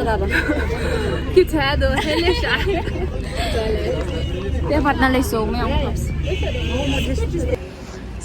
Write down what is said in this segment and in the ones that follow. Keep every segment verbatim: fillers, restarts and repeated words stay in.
ཁྱི་ཚ་དོ་ཧེ་ལེ་ཤ། དེ་བར་ན་ལེ་སོ་མེ་ཡང་ཕབས།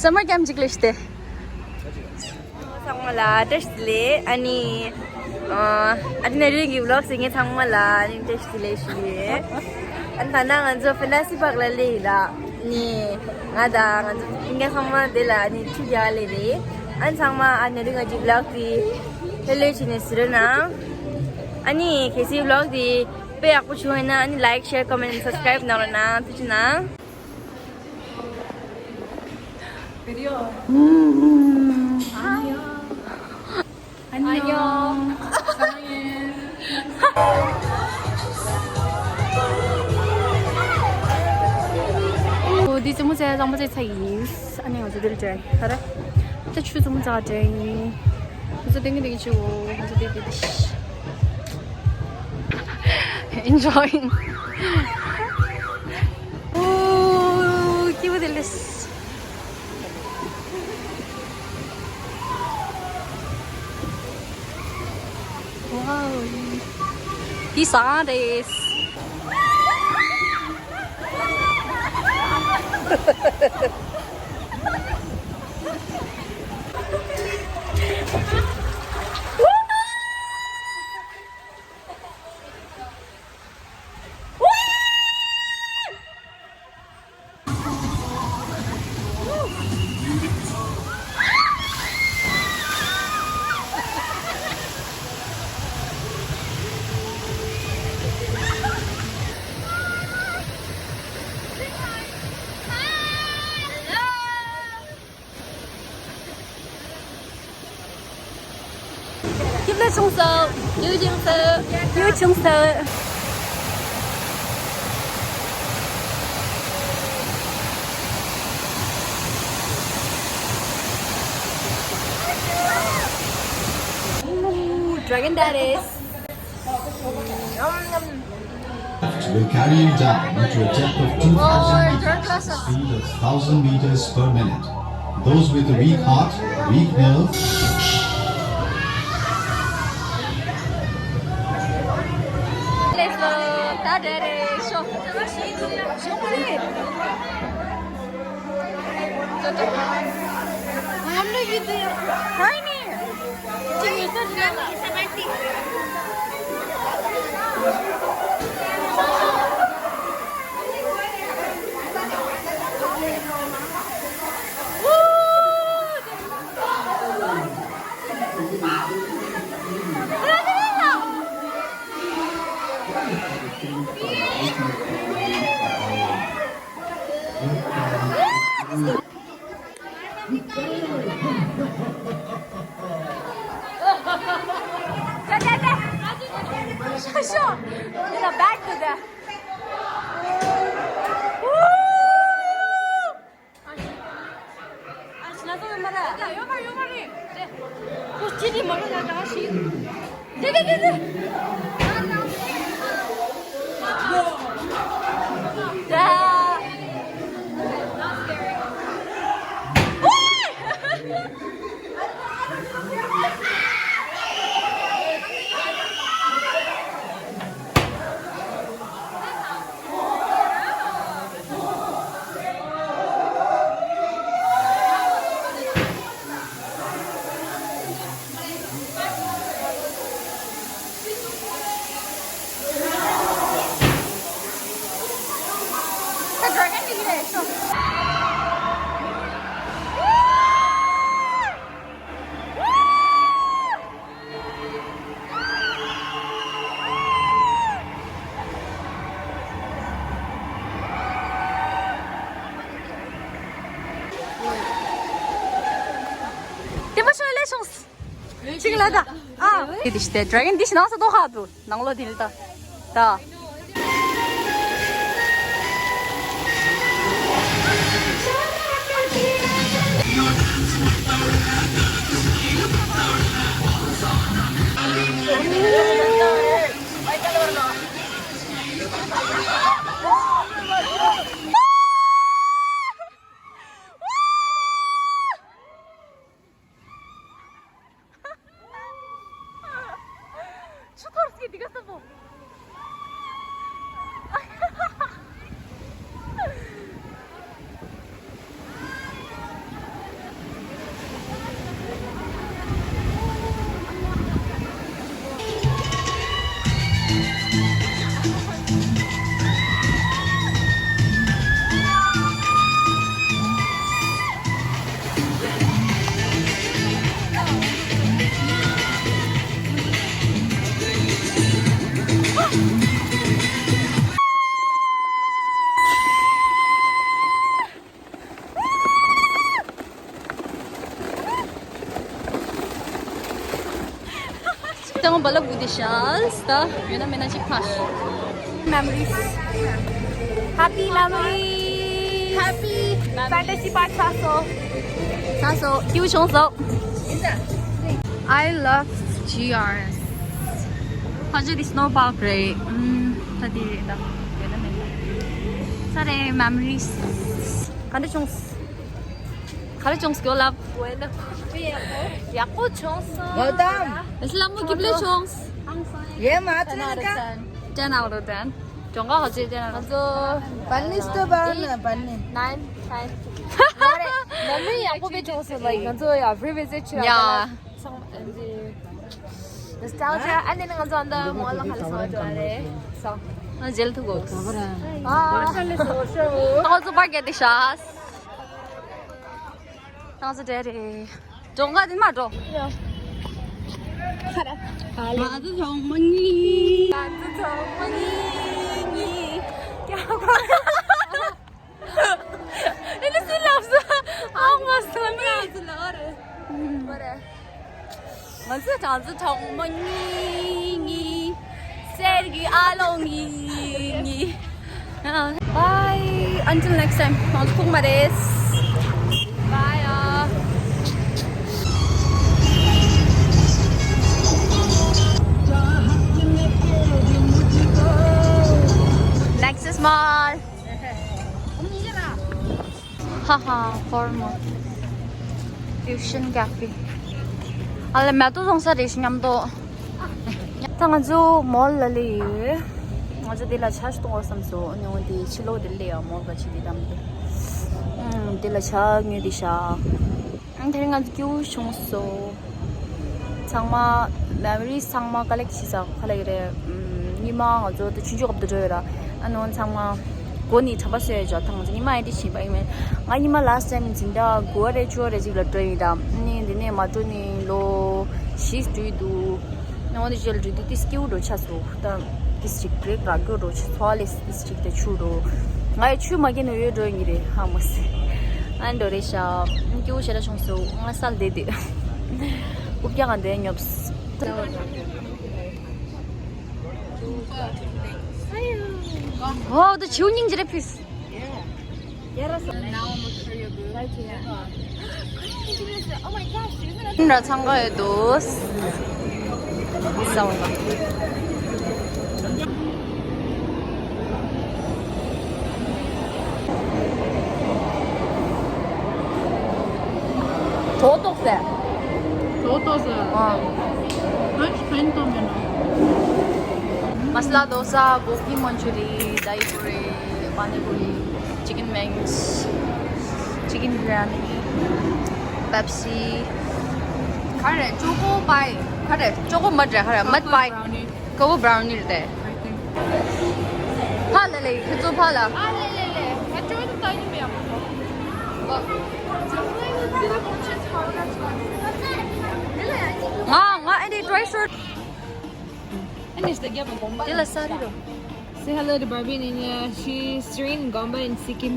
སམ་མར་ཀེམ་ཅིག་ལེ་ཤ་སྟེ། ཚང་མ་ལ་བཀྲ་ཤིས་བདེ་ལེགས། ཨ་ནི། ཨ་ནི་ནེ་རིང་གི་ཝི་ལོག་སི་ངས་ཚང་མ་ལ་ཨ་ནི་བཀྲ་ཤིས་བདེ་ལེགས་ཞུ་ཡོད། ཨ་ནི་ད་ནང་ང་ཚོ་ཕེན་ཊ་སི་པཱག་ལ་སླེབས་ཡོད་ལ། ནི། ང་དང་ང་ཚོ་ཕྲུ་གུ་ཚང་མ་དེ་ལ་ཨ་ནི་ཁྲིད་རྒྱག་ལེ་རེད། ཨ་ནི་ཚང་མ་ཨ་ནེ་རིང་གི་ཝི་ལོག་དེ་ལྷོད་ལྷོད་བྱས་ནས་གཟིགས་རོགས་གནང་། ཨ་ནི་གལ་སྲིད་ཝི་ལོག་དེ་དཔེ་ཡག་པོ་བྱུང་ཡོད་ན་ཨ་ནི་ལའིཀ་ཤེར་ཀོ་མེན་ཊི་སབ་སི་ཀ་རའིབ་གནང་རོགས་གནང་། ཐུགས་རྗེ་གནང་། འོ་འདི་རྩེད་མོ་རྩེ་གཙང་པོ་རྩེ་ཚར་ཡིན། ཨ་ནི་ང་ཚོ་འདིར་འགྲོ་ཡིན་ད་ར། ད་ཆུ་རྩེད་མོ་རྩེ་འགྲོ་ཡིན། ང་ཚོ་ཏིང་ངེ་ཏིང་ངེ་བྱེད་འོ། ང་ཚོ་འདི་འདི་འདི། Enjoying. Ooh, cute this. Wow. This is ཁྱེད་ལ་ཆུང་སོ། ཡུ་ཆུང་སོ། ཡུ་ཆུང་སོ། Ooh, Dragon Daddies. Will carry you down to a depth of two thousand meters, speed of thousand meters per minute. Those with a weak heart, weak nerve, དེ་མ་ཤོད་ལས་སོང་། ཅིག་ལ་ད། ཨ། དེ་དེ་ཤི་དེ་ཌ་རེ་གོན་དེ་ཤི་ནང་ས་ཏོ་ཁ་དུ་ནང་ལོ་དེ་ལ་ད། ད། ཆུ་ཐོར་ འདི་ག་ས་པོ། ཏང་བ་ལ་གུ་དེ་ཤལ་སྟ་ཡོད་ན་མེད་ན་ཅིག་ཕ་ཤི། Memories. Happy memories. Happy fantasy park ཚ་སོ། ཚ་སོ་ཀྱུ་བྱུང་སོ། I love G R S. ཕ་ཇི་དེ་snow park རེད། ཨམ། ད་དེ་རེད་ད། ཡོད་ན་མེད་ན། ས་རེད་memories. ག་འདྲ་བྱུང་། ག་རེ་བྱུང་སྐྱོ་ལབ། ཡག་པོ་བྱུང་སོང་། ང་དང་། ཨེ་སི་ལམ་མོ་གིབ་ལེ་བྱུང་། ཡེ་མ་ཚ་ན་ཀ ten out of ten. གྲོང་ག་ཧོ་ཅེ་ten out of ten. ང་ཚོ་བན་ནི་སྟོ་བ་ན་བན་ནི། Nine, ten. ནམ་ཡག་པོ་བྱུང་སོང་། Like ང་ཚོ་ཡ་revisit ཆུ་ཡ། ཚང་མ་ཨ་ནི་ནོསྟལ་ཇི་ཡ། ཨ་ནི་ང་ཚོ་ཨ་ནི་མོལ་ལ་ཁ་ལ་སོང་བ་རེད། སོང་། ང་ཇེལ་ཐུག་གོ། ཨ། ང་ཚོ་པར་ག་དེ་ཤ། ང་ཚོ་འདྲ་རེད། གྲོང་ག་དེ་མ་འགྲོ། ང་ཚོ་གྲོང་མོ་གཉིས། ང་ཚོ་གྲོང་མོ་གཉིས་གཉིས། ཀྱང་གོ། ཨེ་ནི་སུ་ལབ་སོང་། ཨ་མ་སོང་ན་སུ་ལབ་རེད། མ་རེད། ང་ཚོ་གྲོང་ཚོ་གྲོང་མོ་གཉིས་གཉིས། གསེར་གྱི་ཨ་ལོང་གཉིས་གཉིས། Bye. Until next time. ང་ཚོ་ཐུག་མ་རེད། Bye. Next is mall. ཧ་ཧ། Formal Fusion Cafe. ཨ་ལ་མེ་ཏོག་བཙོང་ས་རེད་ཤི་མཉམ་དུ། ད་ང་ཚོ་མོལ་ལ་སླེབས་ཡོད། ང་ཚོ་འདི་ལ་ཆ་ཞིག་གཏོང་བ་བསམ་སོང་། ཉུང་འདི་ཕྱི་ལོགས་འདི་སླེབས་ཡ་མོལ་ག་ཕྱི་འདི་དམ་འདི། ཨང་། འདི་ལ་ཆ་ཉོས་འདི་ཤ། ཨང་། དེ་རིང་ང་ཚོ་སྐྱིད་པོ་བྱུང་སོང་། ཚང་མ་memories ཚང་མ་collect བྱེད་ས་ག་ལ་ཡོད་རེད། ཨམ། ཉི་མ་ང་ཚོ་དུ་ཆུང་ཆུང་སྐབས་དུ་འགྲོ་ཡོད་ར། ཨ་ནོ་ཚང་མ་གོ་ནི་དྲན་པ་གསོས་ཡོད་ཅག་ད་ང་ཚོ་ཉི་མ་ཨེ་འདི་བྱིན་པ་ཡིན་མེད། ང་ཉི་མ་last time འཛིན་གྲྭ་དགུ་པ་རེད་བཅུ་པ་རེད་ཅིག་ལ་འགྲོ་ཡིན་ར། ནི་འདི་ནས་མ་འགྲོ་ནི་ལོ་བཞི་འགྲོ་ཡི་འདུག་ཨ་ནོ་འདི་རྗེས་ལ་འགྲོ་དུས་ཏི་སྐྱིད་པོ་འགྲོ་ཆགས་སོང་། ད་ཏི་སི་ཅིག་རེད་ར་སྐྱོ་འགྲོ་ཆགས་སོང་། ཨ་ལེ་ཏི་སི་ཅིག་དེ་ཆུ་འགྲོ། ང་ཡི་ཆུ་མ་སྐྱེས་ནས་ཡོད་འགྲོ་ཡིན་གྱི་རེད་ཧ་མ་སི། ཨ་འགྲོ་རེད་ཤག་སྐྱིད་པོ་ཞེ་དྲག་བྱུང་སོང་། ང་སལ་བསྡད་དུས། རྐུབ་བཀྱག་ག་འདོན་ཉོབས། Wow, the tuning did a piece. Now I'm a career boo. Right here. Oh my gosh, isn't it? འདྲ་ཚང་ག་ཡོད་དོ། ས་བ། ཏོག་ཏོག་ཟེར། ཏོག་ཏོག་ཟེར། ཨ། ཨ་ཕན་ཏོ་མེ་ནོ། Masala dosa, gobi manchuri, dahi puri, pani puri, chicken wings, chicken biryani, Pepsi. ག་རེ། choco pie ག་རེ། choco mud རེད་ག་རེ། mud pie. Cocoa brownie རེད་དེ། ཕ་ལ་ལེ། ཁྱེད་ཚོ་ཕ་ལ། ཨ་ལེ་ལེ་ལེ། ང་ཅོ་ཏ་ཡིན་མེད་ཡ། ང་ང་ཨ་ནི་dry fruit. ཨ་ནི་དེ་ལ་ས་རི་རོ། Say hello to Barbie and Nina. She's Serene Gomba in Sikkim.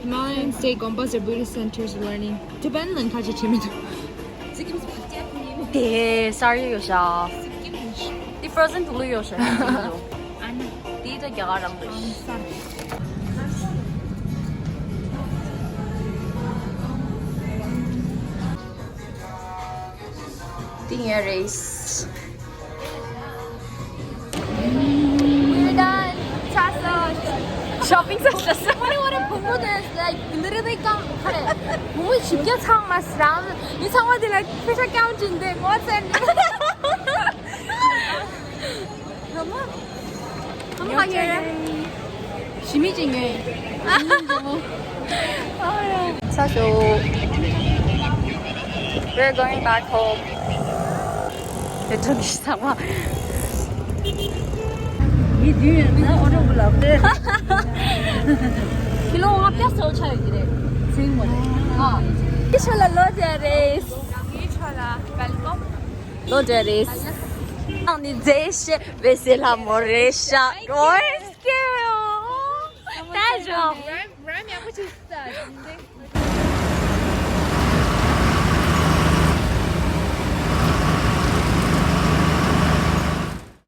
Himalayan State Gombas are Buddhist centers learning Tibetan and Kachachimita. དེ་ས་རི་ཡོད་ཤག་དེ་frozen དུག་ལོག་ཡོད་ཤག་ཨ་ནི་དེ་ད་རྒྱ་གར་རང་རེད། དེ་ངའི་རེད། We're done. ཆ་ས། Shopping ས་ཆ་ས། What a, what a, like, literally come. ཁ་རེ། བུ་མོ་བཞི་བརྒྱ་ཚང་མ་རང་། ཡི་ཚང་མ་དེ་ལ་ཕེ་ཤ་ཀྱང་བྱིན་ཏེ་ངོ་ཚ་ནི། ཞི་མི་ཅིག་ཉོས། ཚ་ཞོ། We're going back home. དེ་འདྲ་མི་ཤེས་ཚང་མ། ཡིད་དུ་ཡོད་ན་ཨོ་རོག་ལབ་སྟེ། ཁྱི་ལོ་ལྔ་བརྒྱ་སོགས་ཆགས་ཡོད་ཀྱི་རེད། ཚིག་མ་རེད། ཨ། ཁྱི་ཆོ་ལ་ལོ་བརྒྱ་རེད། ལོ་བརྒྱ་རེད། ཨང་ནི་མཛེས་ཤེས་བེ་སེ་ལྷ་མོ་རེད་ཤག་ཨོ་སྐྱེ་ཡོ། ད་ཞོག་ར་མ་ཡག་པོ་ཅིག་ཟ།